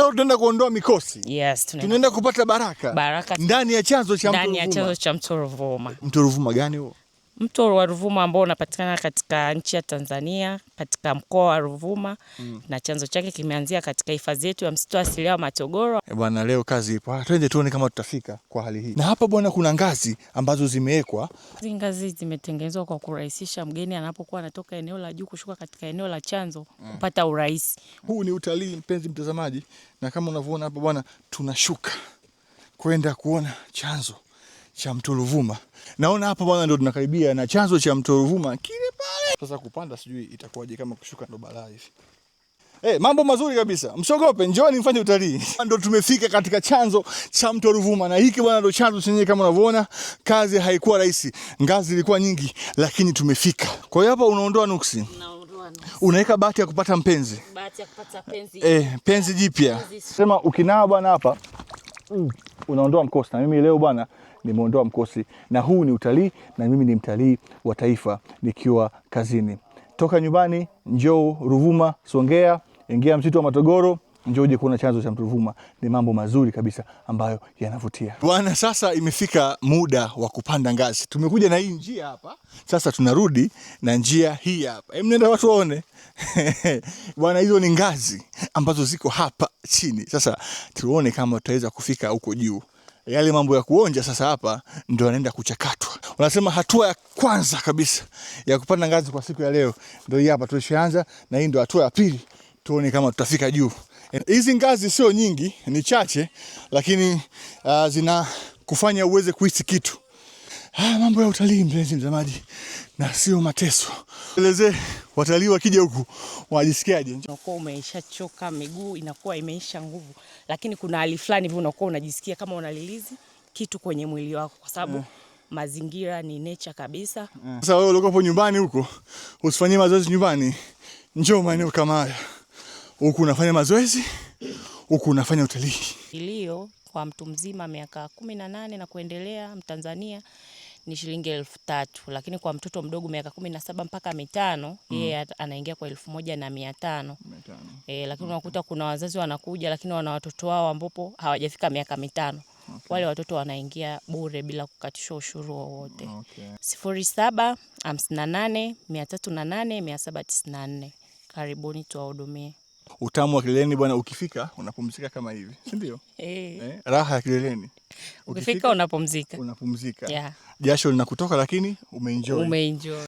Leo tunaenda kuondoa mikosi. Yes, tunaenda kupata baraka. Baraka ndani ya chanzo cha mto Ruvuma. Ndani ya chanzo cha mto Ruvuma. Mto Ruvuma gani huo? Mto wa Ruvuma ambao unapatikana katika nchi ya Tanzania katika mkoa wa Ruvuma na chanzo chake kimeanzia katika hifadhi yetu ya msitu asilia wa Matogoro. Bwana, leo kazi ipo. Twende tuone kama tutafika kwa hali hii. Na hapa bwana, kuna ngazi ambazo zimewekwa. Hizi ngazi zimetengenezwa kwa kurahisisha mgeni anapokuwa anatoka eneo la juu kushuka katika eneo la chanzo kupata urahisi. Huu ni utalii, mpenzi mtazamaji, na kama unavyoona hapa bwana, tunashuka kwenda kuona chanzo cha mto Ruvuma. Naona hapa bwana ndio tunakaribia na chanzo cha mto Ruvuma kile pale. Sasa kupanda sijui itakuwaje, kama kushuka ndo balaa hivi. Mambo mazuri kabisa. Msiogope, njooni mfanye utalii. Ndio tumefika katika chanzo cha mto Ruvuma, na hiki bwana ndio chanzo chenyewe kama unavyoona. Kazi haikuwa rahisi, ngazi ilikuwa nyingi, lakini tumefika. Kwa hiyo hapa unaondoa nuksi. Unaweka bahati ya kupata mpenzi. Bahati ya kupata penzi. Penzi jipya. Sema ukinawa bwana hapa, unaondoa mkosi. Na mimi leo bwana nimeondoa mkosi, na huu ni utalii, na mimi ni mtalii wa taifa nikiwa kazini. Toka nyumbani, njoo Ruvuma, Songea, ingia msitu wa Matogoro, njoo uje kuona chanzo cha mto Ruvuma. Ni mambo mazuri kabisa ambayo yanavutia. Bwana, sasa imefika muda wa kupanda ngazi. Tumekuja na hii njia hapa, sasa tunarudi na njia hii hapa. Hebu nenda watu waone. Bwana, hizo ni ngazi ambazo ziko hapa chini. Sasa tuone kama tutaweza kufika huko juu. Yale mambo ya kuonja sasa hapa ndio yanaenda kuchakatwa. Wanasema hatua ya kwanza kabisa ya kupanda ngazi kwa siku ya leo ndio hii hapa tulishaanza, na hii ndio hatua ya pili. Tuone kama tutafika juu. Hizi ngazi sio nyingi, ni chache, lakini zina kufanya uweze kuhisi kitu. Mambo ya utalii mpenzi mtazamaji, na sio mateso. Elezee watalii wakija huku wanajisikiaje? Unakuwa umeishachoka, miguu inakuwa imeisha nguvu, lakini kuna hali fulani hivi unakuwa unajisikia kama unalilizi kitu kwenye mwili wako kwa sababu mazingira ni nature kabisa. Sasa wewe uliokuwa nyumbani huko usifanyie mazoezi nyumbani, njoo maeneo kama haya. Huku unafanya mazoezi, huku unafanya utalii. Ilio kwa mtu mzima miaka 18 na kuendelea Mtanzania ni shilingi 3,000, lakini kwa mtoto mdogo miaka 17 mpaka 5 yeye anaingia kwa 1,500. Lakini unakuta kuna wazazi wanakuja lakini wana watoto wao ambapo hawajafika miaka 5. Wale watoto wanaingia bure bila kukatishwa ushuru wowote. 0758 308 794. Karibuni tuwahudumie. Utamu wa kileleni bwana, ukifika unapumzika kama hivi, si ndio? Raha ya kileleni. Ukifika unapumzika. Unapumzika. Yeah. Jasho linakutoka lakini umeenjoy. Umeenjoy.